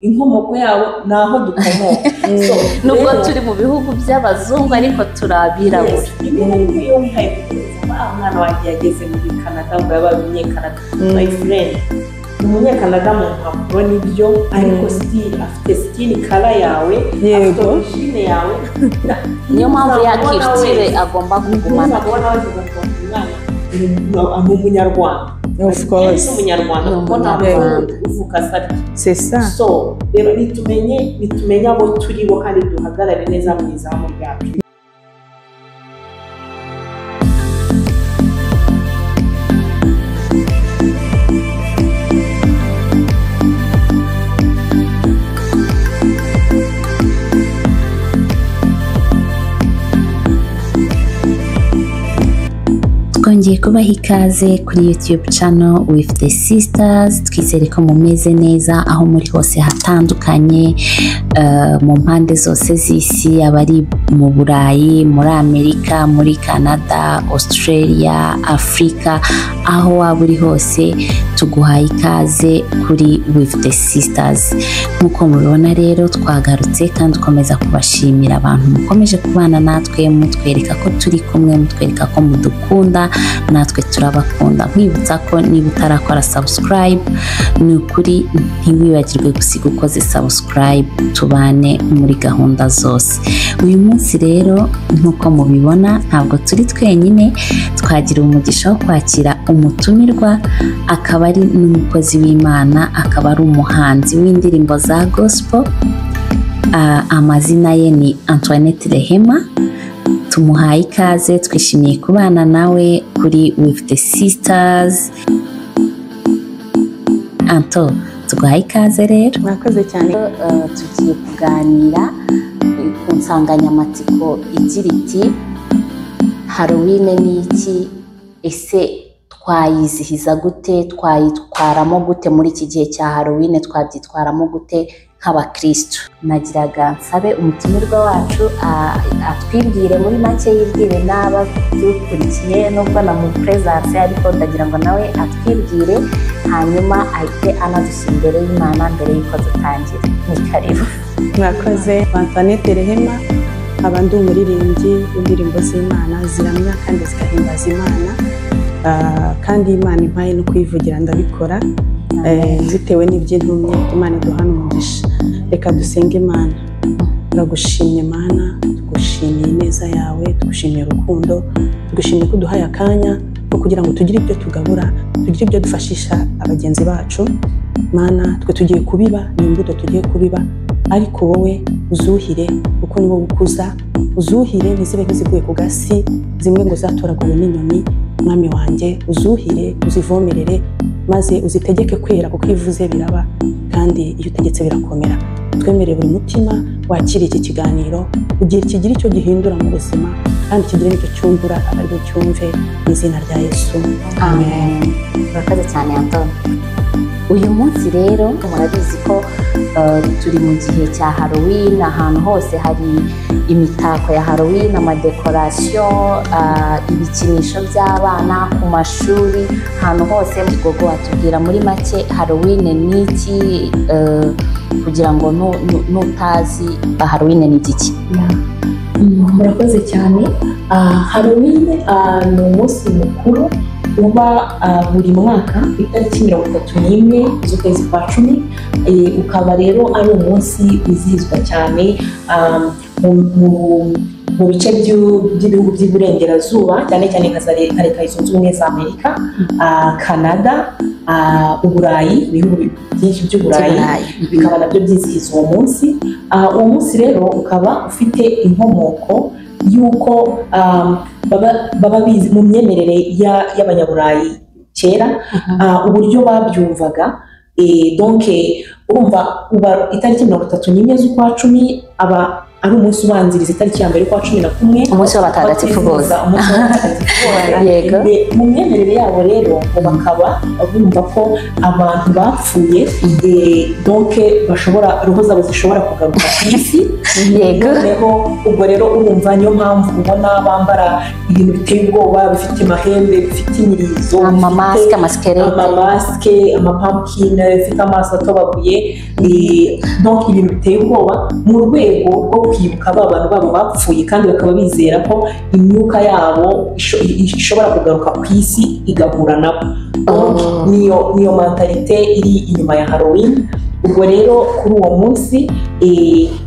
Inkomoko yabo ni aho dukomoka. Nubwo turi mu bihugu by'abazungu, ariko turabirabura. Iyo wihaye gutekereza ko umwana wanjye yageze muri Canada, ngo yabaye Umunyekanada, my friend, ni Umunyekanada mu mpapuro nibyo, ariko still afite skin color yawe, afite origine yawe. Niyo mpamvu ya culture agomba kugumana. Uzamubona wese ugakumva umwana ni Umunyarwanda. Of course. Ni Umunyarwanda kuko ntabwo uvuka asabye. C'est ça. So rero nitumenye abo turi bo kandi duhagarare neza mu izamu ryacu. Twongeye kubaha ikaze kuri YouTube channel With the Sisters. Twizere ko mumeze neza aho muri hose hatandukanye, mu mpande zose z'isi, abari mu Burayi, muri Amerika, muri Canada, Australia, Afrika, aho waba uri hose tuguhaye ikaze kuri With the Sisters. Nk'uko mubibona rero twagarutse kandi dukomeza kubashimira abantu mukomeje kubana natwe, mutwereka ko turi kumwe, mutwereka ko mudukunda, natwe turabakunda. Nkwibutsa ko niba utarakora subscribe, ni ukuri ntiwibagirwe gusiga ukoze subscribe, tubane muri gahunda zose. Uyu munsi rero nk'uko mubibona ntabwo turi twenyine, twagira umugisha wo kwakira umutumirwa, akaba ari n'umukozi w'Imana, akaba ari umuhanzi w'indirimbo za gospel. Amazina ye ni Antoinette Rehema. Tumuhaye ikaze, twishimiye kubana nawe kuri With the Sisters. Anto, tuguhaye ikaze rero. Mwakoze cyane. Tugiye kuganira ku nsanganyamatsiko igira iti: Halloween ni iki? Ese twayizihiza gute? Twayitwaramo gute muri iki gihe cya Halloween? Twabyitwaramo gute nk'abakristo? Nagiraga nsabe umutumirwa wacu atwibwire muri make, yibwire n'abadukurikiye, nubwo na mu presence, ariko ndagira ngo nawe atwibwire, hanyuma ahite anadushyira imbere y'Imana mbere y'uko dutangira. Ni karibu. Mwakoze. Antoinette Rehema, nkaba ndi umuririmbyi w'indirimbo z'Imana ziramya kandi zigahimbaza Imana, kandi Imana impaye no kuyivugira ndabikora, bitewe n'iby'intumye. Imana iduhana umugisha. Reka dusenge Imana. Turagushimye Mana, tugushimiye ineza yawe, tugushimiye urukundo, tugushimiye ko uduhaye akanya ko kugira ngo tugire ibyo tugabura, tugire ibyo dufashisha abagenzi bacu. Mana, twe tugiye kubiba, ni imbuto tugiye kubiba, ariko wowe uzuhire, kuko ni wowe ukuza. Uzuhire ntizibe nk'iziguye ku gasi, zimwe ngo zatoraguwe n'inyoni. Mwami wanjye, uzuhire, uzivomerere, maze uzitegeke kwera, kuko iyo uvuze biraba, kandi iyo utegetse birakomera. Twemere buri mutima wakira iki kiganiro, ugiye kigira icyo gihindura mu buzima, kandi kigire n'icyo cyungura abari bucyumve, mu izina rya Yesu, amen. Murakoze cyane, Antoine. Uyu munsi rero murabizi ko turi mu gihe cya Halloween, ahantu hose hari imitako ya Halloween, amadekorasiyo, ibikinisho by'abana ku mashuri, ahantu hose. Gogo, watubwira muri make Halloween ni iki, kugira ngo nutazi Halloween ni iki? Murakoze cyane. Halloween ni umunsi mukuru uba buri mwaka itariki 31 z'ukwezi kwa 10, ukaba rero ari umunsi wizihizwa cyane mu bice by'ibihugu by'iburengerazuba, cyane cyane nka Leta Zunze Ubumwe za Amerika, Canada, Uburayi, ibihugu byinshi by'Uburayi bikaba nabyo byizihiza uwo munsi. Uwo munsi rero ukaba ufite inkomoko y'uko baba bizi mu myemerere y'Abanyaburayi kera, uburyo babyumvaga. Donc urumva uba itariki 31 z'ukwa 10 aba ari umunsi ubanziriza itariki ya 1 kwa 11, umunsi w'abatagatifu bose. Umunsi w'abatagatifu bose. Yego. Mu myemerere yabo rero ngo bakaba bumva ko abantu bapfuye donc bashobora, roho zabo zishobora kugaruka ku isi. Yego. Noneho ubwo rero urumva niyo mpamvu ubona bambara ibintu biteye ubwoba, bifite amahembe, bifite imirizo, amamasike, amaskelete, amamasike, amapumpkin bifite amaso atobaguye, donc ibintu biteye ubwoba mu rwego rwo kwibuka ba bantu babo bapfuye, kandi bakaba bizera ko imyuka yabo ishobora kugaruka ku isi igahura nabo. Niyo mentalite iri inyuma ya Halloween. Ubwo rero kuri uwo munsi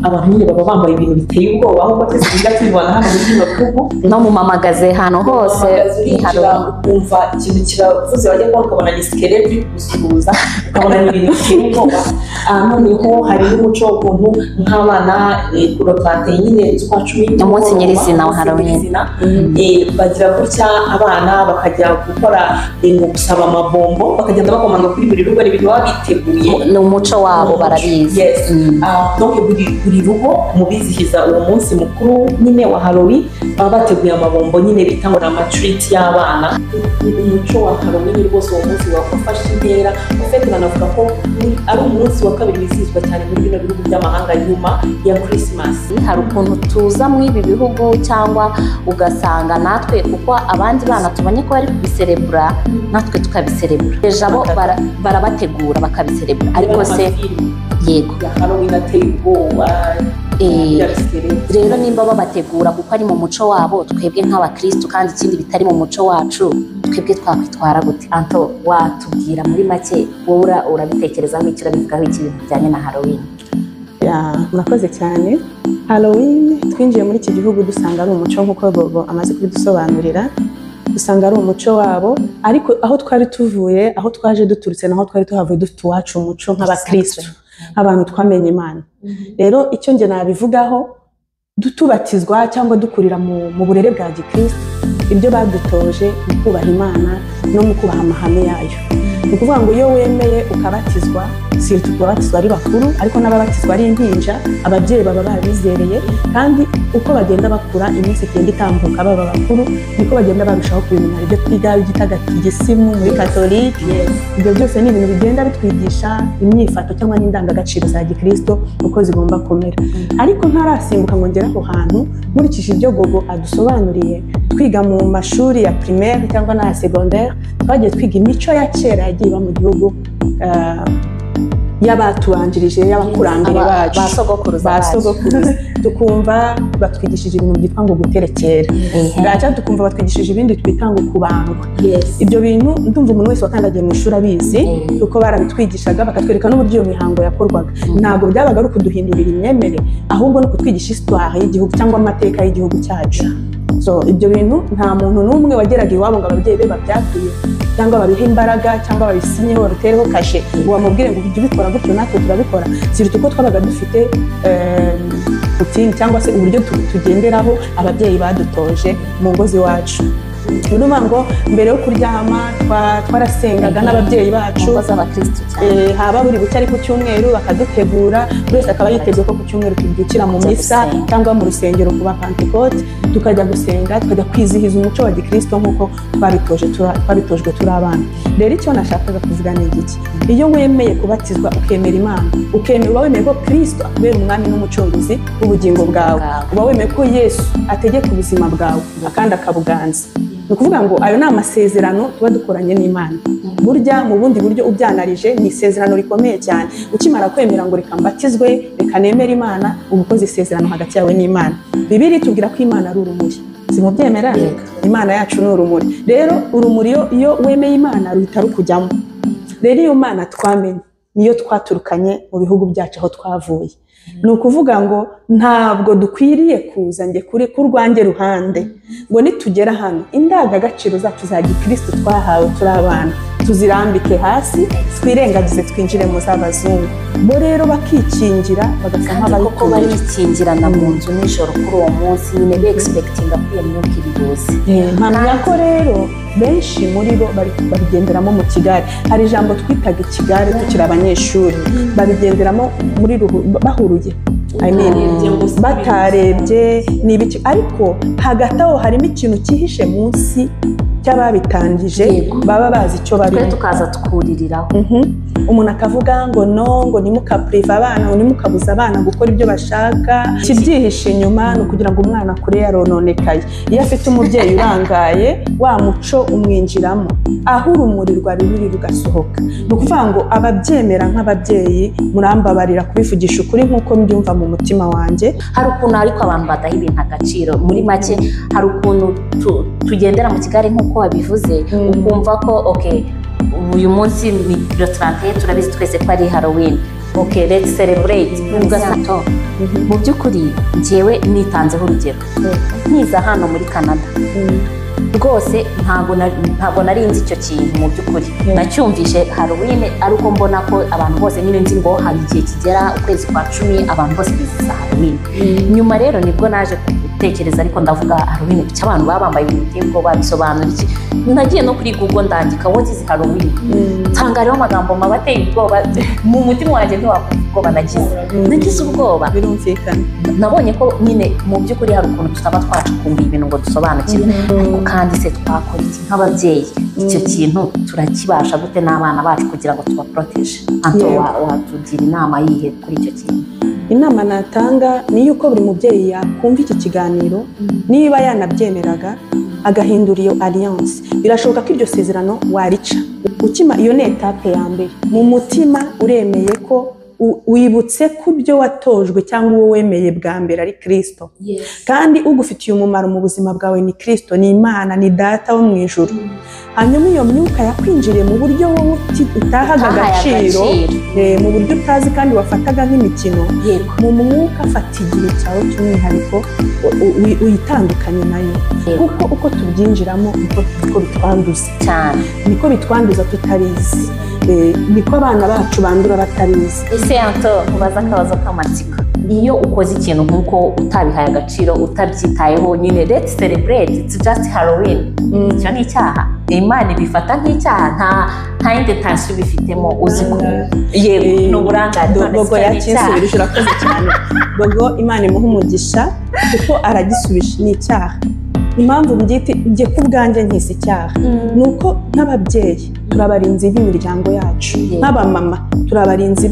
abantu nyine baba bambaye ibintu biteye ubwoba nk'uko twese tujya tubibona hano muri bino bihugu, no mu mamagaze ahantu hose ni Halloween. Ukumva ikintu kiravuze, wajya kubona ukabona ni skelete iri kugusuhuza, ukabona ni ibintu biteye ubwoba. Noneho hari n'umuco w'ukuntu nk'abana kuri plante nyine z'ukwa 10, umunsi nyirizina wa Halloween, bagira gutya abana bakajya gukora ngo gusaba amabombo, bakagenda bakomanga kuri buri rugo, ibintu baba biteguye, ni umuco wabo barabizi. Yes. Donc buri rugo mu bizihiza uwo munsi mukuru nyine wa Halloween baba bateguye amabombo nyine bita ngo ni amatreat y'abana. Umuco wa Halloween rwose uwo munsi wafashe intera, ufite banavuga ko ari umunsi wa kabiri wizihizwa cyane muri bino bihugu by'amahanga nyuma ya Christmas. Hari ukuntu tuza muri ibi bihugu cyangwa ugasanga natwe kuko abandi bana tubonye ko bari kubiserebura natwe tukabiserebura, ejo bo barabategura bakabiserebura, ariko se yego Halloween ateye ubwoba. Rero nimba babategura kuko ari mu muco wabo, twebwe nk'abakristu kandi ikindi bitari mu muco wacu twebwe twakwitwara gute? Anto, watubwira muri make wowe urabitekerezaho iki, urabivugaho iki ibintu bijyanye na Halloween? Murakoze cyane. Halloween twinjiye muri iki gihugu dusanga ari umuco nk'uko Bobo amaze kubidusobanurira, dusanga ari umuco wabo, ariko aho twari tuvuye, aho twaje duturutse naho twari tuhavuye dufite uwacu umuco nk'abakristu, abantu twamenye Imana. Rero icyo nge nabivugaho, tubatizwa cyangwa dukurira mu burere bwa gikristo, ibyo badutoje mu kubaha Imana no mu kubaha amahame yayo. Ni ukuvuga ngo iyo wemeye ukabatizwa, si kubatizwa ari bakuru ariko n'ababatizwa ari impinja, ababyeyi baba babizereye, kandi uko bagenda bakura iminsi igenda itambuka baba bakuru niko bagenda barushaho kubimenya. Ibyo twiga by'itagatifu muri Katolike, ibyo byose ni ibintu bigenda bitwigisha imyifato cyangwa n'indangagaciro za gikristo uko zigomba kumera. Ariko ntarasimbuka ngo ngere aho hantu, nkurikije ibyo Gogo adusobanuriye, twiga mu mashuri ya primaire cyangwa n'aya secondaire, twagiye twiga imico ya kera yagiye iba mu gihugu y'abatubanjirije, y'abakurambere bacu, ba sogokuruza, tukumva batwigishije ibintu byitwa ngo guterekera, bwacya tukumva batwigishije ibindi twita ngo kubangwa. Ibyo bintu ndumva umuntu wese wakandagiye mu ishuri abizi, kuko barabitwigishaga bakatwereka n'uburyo iyo mihango yakorwaga. Ntabwo byabaga ari ukuduhindurira imyemerere, ahubwo no kutwigisha histoire y'igihugu cyangwa amateka y'igihugu cyacu. So ibyo bintu nta muntu n'umwe wageraga iwabo ngo ababyeyi be babyatuye cyangwa babihe imbaraga cyangwa babisinyeho babitereho kashe ngo bamubwire ngo ujye ubikora gutyo natwe turabikora. Siruta uko twabaga dufite routine cyangwa se uburyo tugenderaho ababyeyi badutoje mu ngo z'iwacu. Urumva ngo mbere yo kuryama twarasengaga n'ababyeyi bacu, haba buri bucye ari ku cyumweru bakadutegura, buri wese akaba yiteguye ko ku cyumweru tubyukira mu misa cyangwa mu rusengero ku ba Pentecote, tukajya gusenga, tukajya kwizihiza umuco wa gikristo nk'uko twabitojwe turi abana. Rero icyo nashakaga kuvuga ni igiki: iyo wemeye kubatizwa ukemera Imana, ukemera, uba wemeye ko Kristo akubera umwami n'umucunguzi w'ubugingo bwawe, uba wemeye ko Yesu ategeka ubuzima bwawe akandi akabuganza. Ni ukuvuga ngo ayo ni amasezerano tuba dukoranye n'Imana. Burya mu bundi buryo ubyanarije ni isezerano rikomeye cyane. Ukimara kwemera ngo reka mbatizwe, reka nemere Imana, uba ukoze isezerano hagati yawe n'Imana. Bibiliya itubwira ko Imana ari urumuri. Simubyemera? Imana yacu ni urumuri. Rero urumuri iyo wemeye Imana ruhita rukujyamo. Rero iyo Mana twamenye niyo twaturukanye mu bihugu byacu aho twavuye. Ni ukuvuga ngo ntabwo dukwiriye kuza nge kuri kurwange ruhande ngo nitugera hano indangagaciro zacu za gikristo twahawe turi abana tuzirambike hasi, twirengagize twinjire mu z'abazungu. Bo rero bakikingira bagasa nk'abari barikingirana mu nzu nijoro kuri uwo munsi nyine be expectinga ko iyo myuka iri buze. Mpamya ko rero benshi muri bo babigenderamo mu kigare. Hari ijambo twitaga ikigare tukiri abanyeshuri, babigenderamo muri bahuruye. I mean, batarebye ni ibiki, ariko hagati aho harimo ikintu cyihishe munsi cy'ababitangije baba bazi icyo barimo, twe tukaza tukuririraho. Umuntu akavuga ngo no, ngo ntimukaprive abana, ngo ntimukabuze abana gukora ibyo bashaka. Ikibyihishe inyuma ni ukugira ngo umwana akure yarononekaye. Iyo afite umubyeyi urangaye, wa muco umwinjiramo, aho urumuri rwari ruri rugasohoka. Ni ukuvuga ngo ababyemera nk'ababyeyi, murambabarira kubivugisha ukuri nk'uko mbyumva mu mutima wanjye. Hari ukuntu ariko abantu badaha ibintu agaciro. Muri make hari ukuntu tugendera mu kigare nk'uko wabivuze, ukumva ko okay, uyu munsi ni le 31, turabizi twese ko ari Halloween, okay, let's celebrate. Ugasanga mu by'ukuri njyewe nitanzeho urugero, nkiza hano muri Canada rwose ntabwo nari nzi icyo kintu mu by'ukuri. Nacyumvishe Halloween ari uko mbona ko abantu bose nyine nzi ngo hari igihe kigera ukwezi kwa 10 abantu bose bizihiza Halloween. Nyuma rero nibwo naje gutekereza, ariko ndavuga Halloween kuki abantu baba bambaye ibintu biteye ubwoba, bisobanura iki? Nagiye no kuri Google ndandika what is Halloween, nsanga rero amagambo mabi ateye ubwoba. Mu mutima wanjye ntiwakumva ubwoba nagize ubwoba. Birumvikana. Nabonye ko nyine mu by'ukuri hari ukuntu tutaba twacukumbuye ibintu ngo dusobanukirwe. Ariko kandi se twakora iki nk'ababyeyi? Icyo kintu turakibasha gute n'abana bacu kugira ngo tubaproteje? Anto, watugira inama yihe kuri icyo kintu? Inama natanga ni yuko buri mubyeyi yakumva iki kiganiro, niba yanabyemeraga agahindura iyo alliance. Birashoboka ko iryo sezerano warica ukima. Iyo ni etape ya mbere. Mu mutima uremeye ko wibutse ko ibyo watojwe cyangwa uwo wemeye bwa mbere ari Kristo, kandi ugufitiye umumaro mu buzima bwawe ni Kristo, ni Imana, ni Data wo mu ijuru. Hanyuma iyo myuka yakwinjiriye mu buryo wowe utahaga agaciro, mu buryo utazi kandi wafataga nk'imikino, mu mwuka fata igihe cyawe cy'umwihariko uyitandukanye nayo, kuko uko tubyinjiramo niko bitwanduza cyane, niko bitwanduza tutabizi, niko abana bacu bandura batabizi. Ese Anto, ubaza akabazo k'amatsiko, iyo ukoze ikintu nk'uko utabihaye agaciro, utabyitayeho nyine, let's celebrate, it's just Halloween, icyo ni icyaha? Imana ibifata nk'icyaha? Nta yindi tension bifitemo, uzi ko yego ni uburangare. Gogo yakinsubirije, urakoze cyane Gogo, Imana imuha umugisha kuko aragisubije. Ni icyaha. Impamvu mbyite njye ku bwanjye nkisi icyaha ni uko nk'ababyeyi turabarinzi b'imiryango yacu, nk'abamama turabarinzi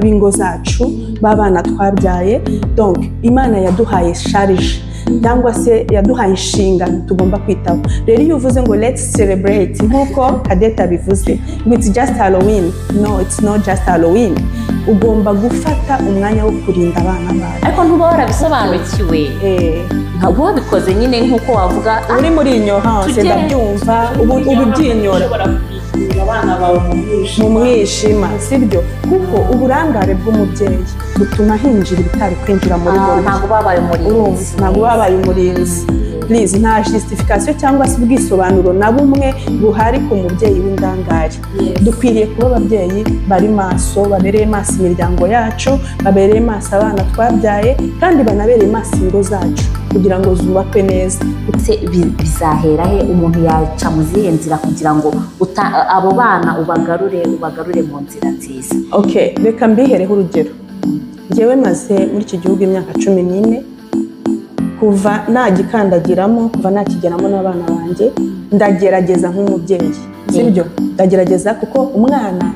b'ingo zacu, b'abana twabyaye. Donc Imana yaduhaye charge cyangwa se yaduhaye inshingano tugomba kwitaho. Rero iyo uvuze ngo let's celebrate nk'uko Cadette abivuze, ngo it's just Halloween, no, it's not just Halloween. Ugomba gufata umwanya wo kurinda abana bawe. Ariko ntuba warabisobanukiwe, ntabwo wabikoze nyine nk'uko wavuga uri muri ignorance. Ndabyumva, ubu ubyinyora abana bawe mu mwijima, sibyo? Kuko uburangare bw'umubyeyi butuma hinjira ibitari kwinjira muri bo. Ntabwo babaye umurinzi, ntabwo babaye umurinzi. Please, nta justification cyangwa se ubwisobanuro na bumwe buhari ku mubyeyi w'indangare. Dukwiriye kuba ababyeyi bari maso, babereye maso imiryango yacu, babereye maso abana twabyaye, kandi banabereye maso ingo zacu kugira ngo zubakwe neza. Bizahera he? Umuntu yaca mu zihe nzira kugira ngo abo bana ubagarure mu nzira nziza? Okay, reka mbihereho urugero. Njyewe maze muri iki gihugu imyaka 14, kuva nagikandagiramo, kuva nakigeramo n'abana banjye, ndagerageza nk'umubyeyi, sibyo? Ndagerageza kuko umwana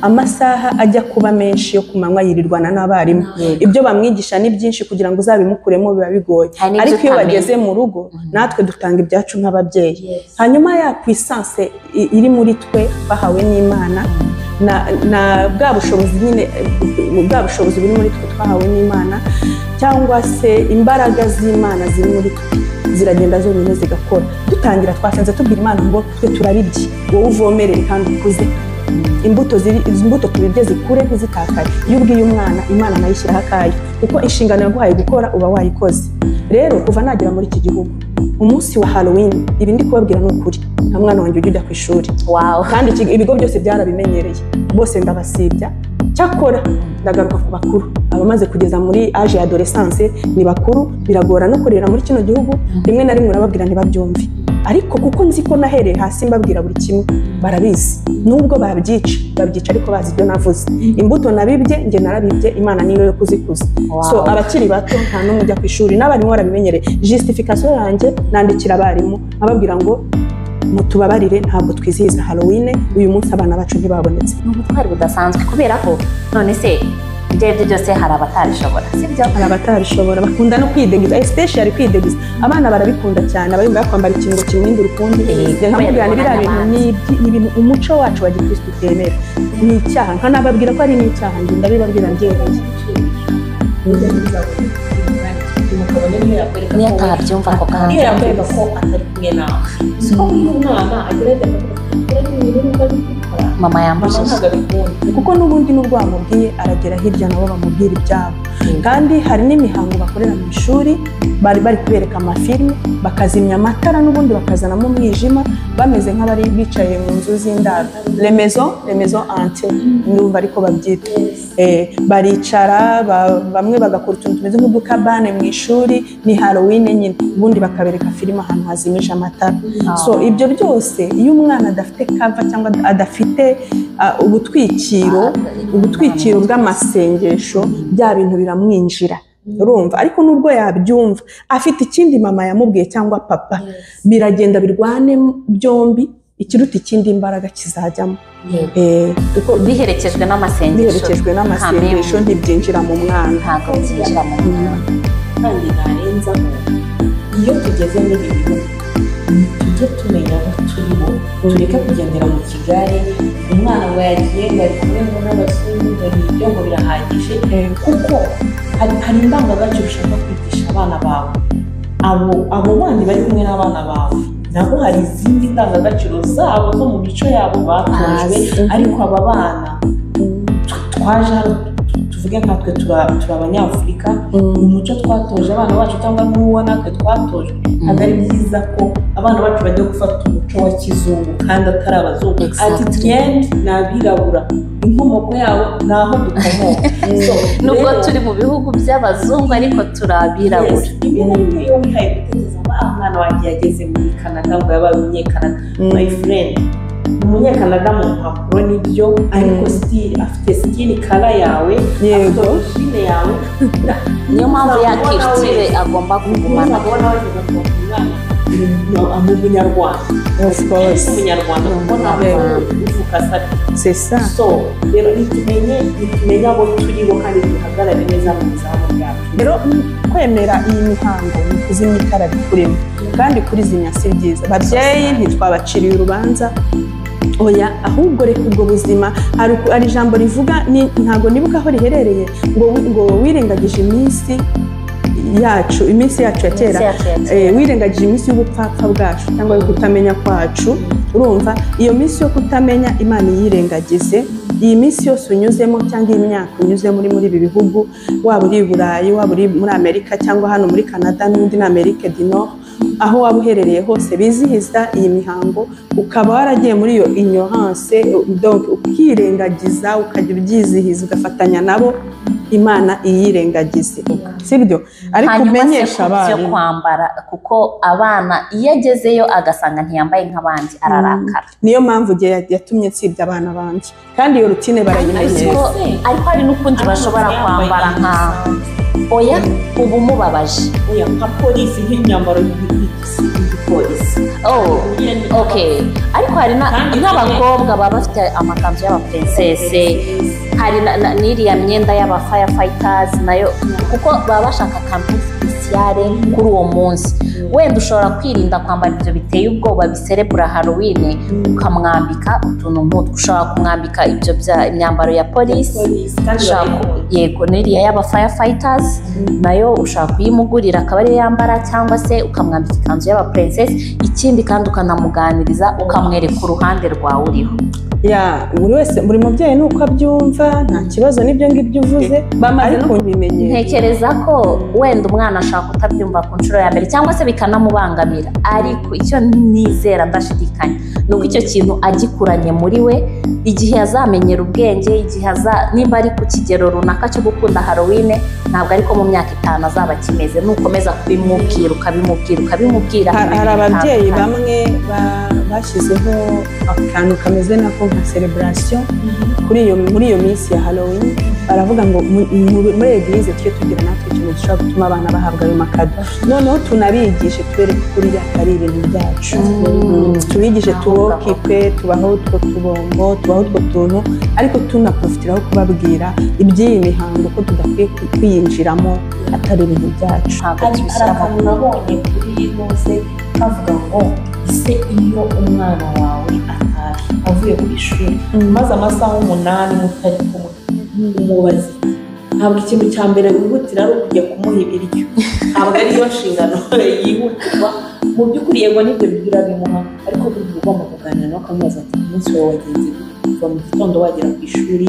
amasaha ajya kuba menshi yo kumanywa yirirwana n'abarimu, ibyo bamwigisha ni byinshi, kugira ngo uzabimukuremo biba bigoye. Ariko iyo bageze mu rugo natwe dutanga ibyacu nk'ababyeyi. Hanyuma ya puissance iri muri twe bahawe n'Imana, na bwa bushobozi nyine, bwa bushobozi buri muri twe twahawe n'Imana, cyangwa se imbaraga z'Imana ziri muri twe ziragenda zonyine zigakora. Dutangira twasenze tubwira Imana ngo twe turabibye, wowe uvomerere kandi ukuze imbuto tubibye zikure ntizitakare. Iyo ubwiye umwana, Imana nayo ishyiraho akayo, kuko inshingano yaguhaye gukora uba wayikoze. Rero kuva nagera muri iki gihugu, umunsi wa Halloween, ibi ndi kubabwira ni ukuri, nta mwana wanjye ujya ku ishuri. Kandi ibigo byose byarabimenyereye, bose ndabasibya. Cyakora ndagaruka ku bakuru, abamaze kugeza muri age ya adolescence ni bakuru, biragora no kurera muri kino gihugu, rimwe na rimwe urababwira ntibabyumve. Ariko kuko nzi ko nahereye hasi mbabwira buri kimwe, barabizi. Nubwo babyica, babyica ariko bazi ibyo navuze. Imbuto nabibye, njye narabibye, Imana niyo yo kuzikuza. So abakiri bato nta n'umwe ujya ku ishuri, n'abarimu barabimenyereye. Justification yanjye nandikira abarimu ababwira ngo mutubabarire, ntabwo twizihiza Halloween uyu munsi, abana bacu ntibabonetse. Ni ubutwari budasanzwe, kubera ko none se ibyo ari byo byose hari abatabishobora, sibyo? Hari abatabishobora, bakunda no kwidegiza, especially kwidegiza. Abana barabikunda cyane, abayumva yakwambara ikintu ngo kimuhindure ukundi. Njye nkamubwira ni biriya bintu ni ibintu umuco wacu wa gikristo utemera, ni icyaha. Nkanababwira ko ari n'icyaha, njye ndabibabwira mbyemeye. Niyo atabyumva ako Niyo kanya, yakwereka ko atari kumwe nawe, siko uyu mwana agerageza kuvuga ibintu nubwo ari kubikora, mama mama yambujije. Ntabwo abikunda. Kuko n'ubundi n'ubwo wamubwiye, aragera hirya nabo bamubwira ibyabo. Kandi hari n'imihango bakorera mu ishuri, bari bari kubereka amafilime, bakazimya amatara, n'ubundi bakazanamo umwijima, bameze nk'abari bicaye mu nzu z'indaro, les maisons hantées ndumva ariko babyita. Baricara bamwe bagakora utuntu tumeze nk'udukabane mu ishuri, ni Halloween nyine, ubundi bakabereka filime ahantu hazimije amatara. So ibyo byose, iyo umwana adafite cover cyangwa adafite ubutwikiro bw'amasengesho, bya bintu biramwinjira, urumva? Ariko nubwo yabyumva afite ikindi mama yamubwiye cyangwa papa, biragenda birwane byombi, ikiruta ikindi imbaraga kizajyamo. Kuko Biherekejwe n'amasengesho. Biherekejwe n'amasengesho, ntibyinjira mu mwana. Ntabwo byinjira mu mwana. Kandi narenzaho, iyo tugeze muri ibi bihugu, tujye tumenya aho turi bo, tureke kugendera mu kigare. Umwana ngo yagiye, ngo ari kumwe ngo n'abazungu, ngo ni ibyo, ngo birahagije, kuko hari indangagaciro ushaka kwigisha abana bawe. Abo bandi bari kumwe n'abana bawe nabo hari izindi ndangagaciro zabo zo mu mico yabo batojwe. Bazi. Ariko aba bana twaje hano, tuvuge nkatwe turi Abanyafurika, umuco twatoje abana bacu cyangwa n'uwo natwe twatojwe, ntabwo ari byiza ko abana bacu bajya gufata umuco wa kizungu kandi atari abazungu. At the end ni abirabura, inkomoko yabo ni aho dukomoka. So, Nubwo rero- turi mu bihugu by'abazungu, ariko turi abirabura. Yes, rimwe na rimwe iyo wihaye gutekereza ngo ah, umwana wanjye yageze muri Canada, ngo yabaye umunyekanada, my friend, ni umunyekanada mu mpapuro nibyo, ariko still afite skin color yawe, afite origine yawe. Niyo mpamvu ya Uzamubona culture wese. agomba kugumana. Uzamubona wese ukavuga umwana ni umunyarwanda. Of course. Umunyarwanda kuko ntabwo uvuka asa. C'est ça. So rero nitumenye abo turi bo kandi duhagarare neza mu izamu ryacu. Rero kwemera iyi mihango ni ukuzimya itara rikurimo, kandi kurizimya si byiza. Babyeyi, ntitwabaciriye urubanza, oya, ahubwo reka ubwo buzima. Hari ijambo rivuga, ntabwo nibuka aho riherereye, ngo wirengagije iminsi yacu, iminsi yacu ya kera. Iminsi yacu ya kera. Wirengagije iminsi y'ubupfapfa bwacu cyangwa yo kutamenya kwacu. Urumva, iyo minsi yo kutamenya Imana iyirengagize. Iyi minsi yose unyuzemo cyangwa iyi myaka unyuzemo muri ibi bihugu, waba uri i Burayi, waba uri muri Amerika cyangwa hano muri Canada n'undi ni Amerique du Nord, aho waba uherereye hose bizihiza iyi mihango, ukaba waragiye muri iyo ignorance, donc ukirengagiza, ukajya ubyizihiza, ugafatanya nabo, Imana iyirengagize, sibyo? Ariko Hanyuma se umenyesha ku byo abarimu. kwambara, kuko abana iyo agezeyo agasanga ntiyambaye nk'abandi ararakara. Niyo mpamvu igihe yatumye nsibye abana banjye, kandi iyo routine barayimenyera. Ariko hari n'ukundi bashobora kwambara nka, oya, uba umubabaje. Oya, nka polisi, nk'imyambaro y'igipolisi. Oh, okay, ariko hari Kandi n'abakobwa baba bafite amakanzu y'abaprincesse, hari n'iriya myenda y'aba firefighters nayo, kuko baba bashaka akantu spécial kuri uwo munsi. Wenda ushobora kwirinda kwambara ibyo biteye ubwoba biserebura Halloween, ukamwambika utuntu nk'utwo. Ushobora kumwambika ibyo bya imyambaro ya polisi. Polisi kandi Ushobora barayikunda. Yego, n'iriya y'aba firefighters nayo ushobora kuyimugurira akaba ariyo yambara, cyangwa se ukamwambika ikanzu y'aba princess. Ikindi kandi ukanamuganiriza, ukamwereka uruhande rwawe uriho. Ya, buri wese, buri mubyeyi nuko abyumva, nta kibazo n'ibyo ngibyo uvuze, Bamaze no ariko bimenyera. Ntekereza ko wenda umwana ashobora kutabyumva ku nshuro ya mbere cyangwa se bikanamubangamira, ariko icyo nizera ndashidikanya ni uko icyo kintu agikuranye muri we, igihe azamenyera ubwenge, igihe nimba ari ku kigero runaka cyo gukunda Halloween, ntabwo ariko mu myaka 5 azaba akimeze. Nukomeza kubimubwira ukabimubwira ukabimubwira. Hari ababyeyi bamwe bashyizeho akantu kameze nako nka celebration kuri iyo, muri iyo minsi ya Halloween, baravuga ngo muri église tujye tugira natwe ikintu gishobora gutuma abana bahabwa ayo makado, noneho tunabigishe, tubereke ko kuriya atari ibintu byacu. Tubigishe, tubokipe, tubaho utwo tubombo, tubaho utwo tuntu, ariko tunaprofitiraho kubabwira iby'iyi mihango ko tudakwiye kwiyinjiramo, atari ibintu byacu. Ntabwo Hari tubishyiramo. akantu nabonye kuri noze kavuga ngo ese iyo umwana wawe atashye avuye ku ishuri, maze amasaha 8 mutari kumwe, umubaza iki? Ntabwo ikintu cya mbere wihutira ari ukujya kumuha ibiryo, ntabwo ariyo nshingano yihutirwa. Mu by'ukuri yego n'ibyo biryo urabimuha, ariko burya uba ugomba kuganira nawe, ukamubaza ati: "Umunsi wawe wagenze gute kuva mu gitondo wagera ku ishuri?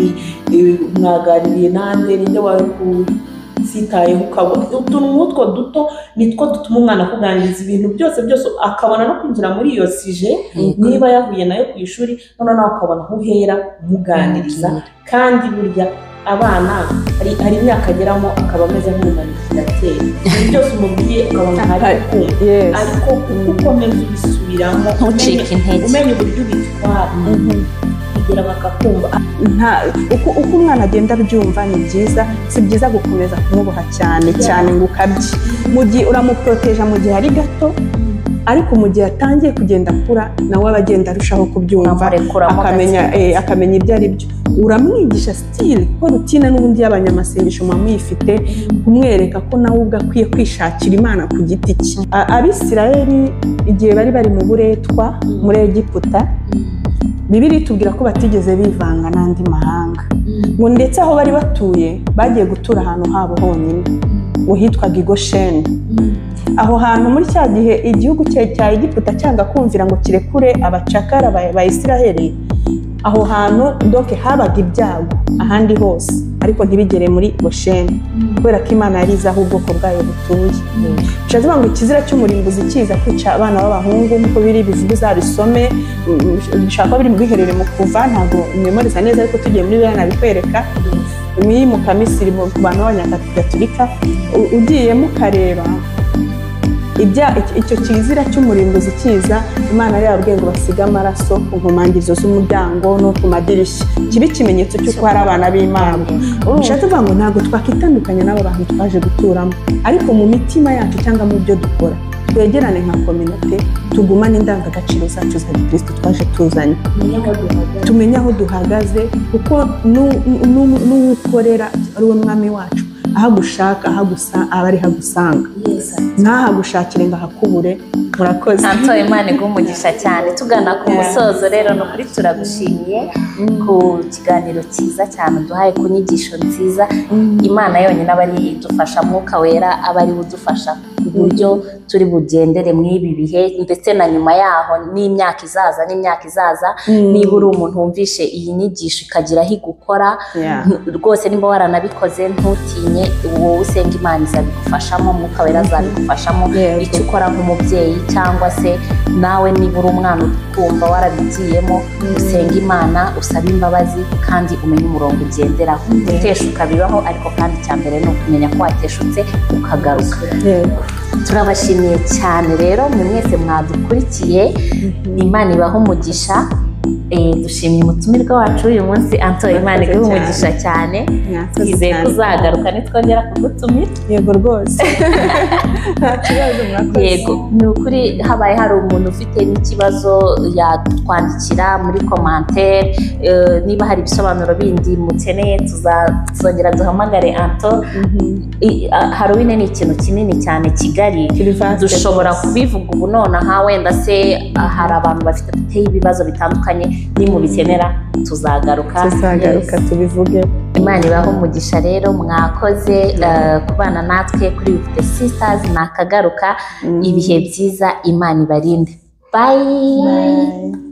Mwaganiriye nande? Ninde wawe kusitayeho?" Ukabona utuntu nk'utwo duto nitwo dutuma umwana akuganiriza ibintu byose byose, akabona no kwinjira muri iyo sujet niba yahuye nayo ku ishuri, noneho nawe ukabona aho uhera umuganiriza. Kandi burya abana hari imyaka ageramo akaba ameze nk'umu manipulateur, ibintu byose umubwiye ukabona ntari kumva, ariko uko ukomeza ubisubiramo, Ntucike intege. umenya uburyo ubitwara kugira bakakumva. Uko umwana agenda abyumva ni byiza. Si byiza gukomeza kumuboha cyane cyane ngo ukabye. Mu gihe uramuproteja mu gihe ari gato, ariko mu gihe atangiye kugenda akura, nawe aba agenda arushaho kubyumva, Uramurekuramo akamenya gake. Akamenya ibyo ari byo. Uramwigisha still ko routine n'ubundi y'abanyamasengesho muba muyifite, kumwereka ko nawe ubwe akwiye kwishakira Imana ku giti cye. Abisirayeli igihe bari bari mu buretwa muri Egiputa, Bibiliya itubwira ko batigeze bivanga n'andi mahanga, ngo ndetse aho bari batuye bagiye gutura ahantu habo honyine, ngo hitwaga i Gosheni. Aho hantu muri cya gihe igihugu cya Egiputa cyanga kumvira ngo kirekure abacakara ba Isiraheli, aho hantu donc habaga ibyago ahandi hose, ariko ntibigere muri Gosheni, kubera ko Imana yari izi aho ubwoko bwayo butuye. Bishatse kuvuga ngo ikizira cy'umurimbuzi kiza kwica abana b'abahungu, nk'uko biri bivuga, uzabisome, bishobora kuba biri mu bwiherere mu Kuva, ntabwo memoriza neza, ariko tugiye muri Bibiliya nabikwereka. Muri Mukamisiri, ku bantu b'Abanyagaturika, ugiyemo ukareba icyo kizira cy'umurimbuzi kiza, Imana yari yababwiye ngo basige amaraso ku nkomangirizo z'umuryango no ku madirishya, kibe ikimenyetso cy'uko hari abana b'Imana. Bishatse kuvuga ngo ntabwo twakitandukanya n'aba bantu twaje guturamo, ariko mu mitima yacu cyangwa mu byo dukora twegerane nka communauté, tugumane indangagaciro zacu za gikristo twaje tuzanye, tumenye aho duhagaze, kuko n'uwukorera ari we Mwami wacu, aho agushaka, aho agusa aba ariho agusanga, ntahagushakire ngo ahakubure. Murakoze. Anto, Imana iguhe umugisha cyane. Tugana ku musozo rero, ni ukuri turagushimiye ku kiganiro cyiza cyane uduhaye, ku nyigisho nziza. Imana yonyine aba ari idufasha, Mwuka Wera aba ari we udufasha ku buryo turi bugendere muri ibi bihe, ndetse na nyuma yaho n'imyaka izaza n'imyaka izaza. Niba uri umuntu wumvishe iyi nyigisho ikagira aho igukora, rwose nimba waranabikoze ntutinye, wowe usenga Imana izabigufashamo, Mwuka Wera azabigufashamo. Icyo ukora nk'umubyeyi, cyangwa se nawe niba uri umwana ukumva warabigiyemo, usenga Imana, usabe imbabazi kandi umenye umurongo ugenderaho. Guteshuka bibaho, ariko kandi icya mbere ni ukumenya ko wateshutse ukagaruka. Turabashimiye cyane rero mwe mwese mwadukurikiye, Imana ibahe umugisha. Dushimye umutumirwa wacu uyu munsi, Anto, Imana Murakoze iguhe cyane. umugisha cyane. Mwakoze Twizeye ko cyane. uzagaruka nitwongera kugutumira. Yego rwose, nta kibazo, murakoze. Yego, ni ukuri habaye hari umuntu ufite n'ikibazo yatwandikira muri commentaire. Niba hari ibisobanuro bindi mukeneye, tuzongera duhamagare Anto. Halloween ni ikintu kinini cyane, kigari. Kiri vaste Dushobora rwose. kubivuga ubu nonaha, wenda se hari abantu bafite ibibazo bitandukanye, nimubikenera tuzagaruka. Tuzagaruka tubivuge. Imana ibahe umugisha rero, mwakoze kubana natwe kuri With the Sisters. Nakagaruka, ibihe byiza, Imana ibarinde. Bye. Bye.